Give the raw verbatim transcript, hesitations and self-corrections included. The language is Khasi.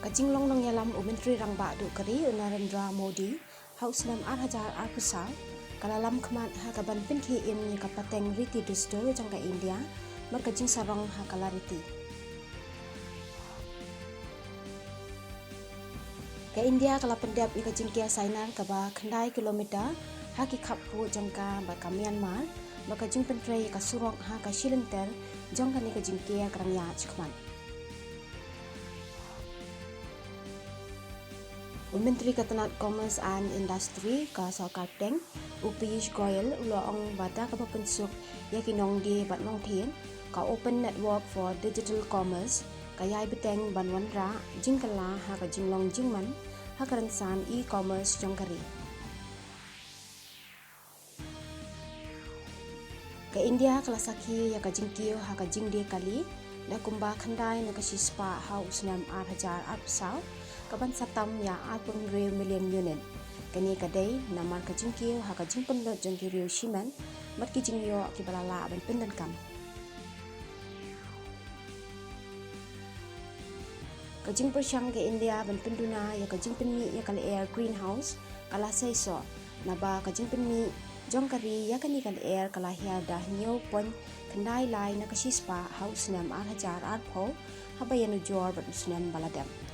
Ka jinglong nongïalam u Myntri Rangbah duh ka ri u Narendra Modi ha u snem ar hajar arphew saw ka la lam khmat ha kaban pynkhie im ïa ka pateng riti dustur jong ka India bad ka jingsarong ha ka la riti. Ka India ka la pyndep ïa ka jingkia sainar kaba khyndai kilometer ha ki khappud jong ka bad ka Myanmar bad ka jingpyntrei ïa ka surok ha ka shilynter jong kane ka jingkia ka dang ïaid shakhmat. U Myntri ka tnat Commerce and Industry ka sorkar pdeng, u Piyush Goyal, u la ong ba da kaba pynsuk ïa ki nongdie bad nongthied, ka Open Network for Digital Commerce ka ïai bteng ban wanrah jingkylla ha ka jinglong jingman ha ka rynsan e-commerce jong ka ri. Ka India ka la sakhi ïa ka jingkiew ha ka jingdie kali da kumba khyndai na ka shispah ha u snem ar hajar arphew saw, kaban sa tam ïa arphew hynriew million unit. Kane ka dei namar ka jingkiew ha ka jingpynlut jong ki riew shimet bad ki jingïoh kiba la lah ban pyndonkam. Ka jingpyrshang ka India ban pynduna ïa ka jingpynmih ïa ka lyer greenhouse ka la seisoh, naba ka jingpynmih jong ka ri ïa kane ka lyer ka la hiar da hynñiew point khyndai lai na ka shispah ha u snem ar hajar arphew, haba ïanujor bad u snem ba la dep.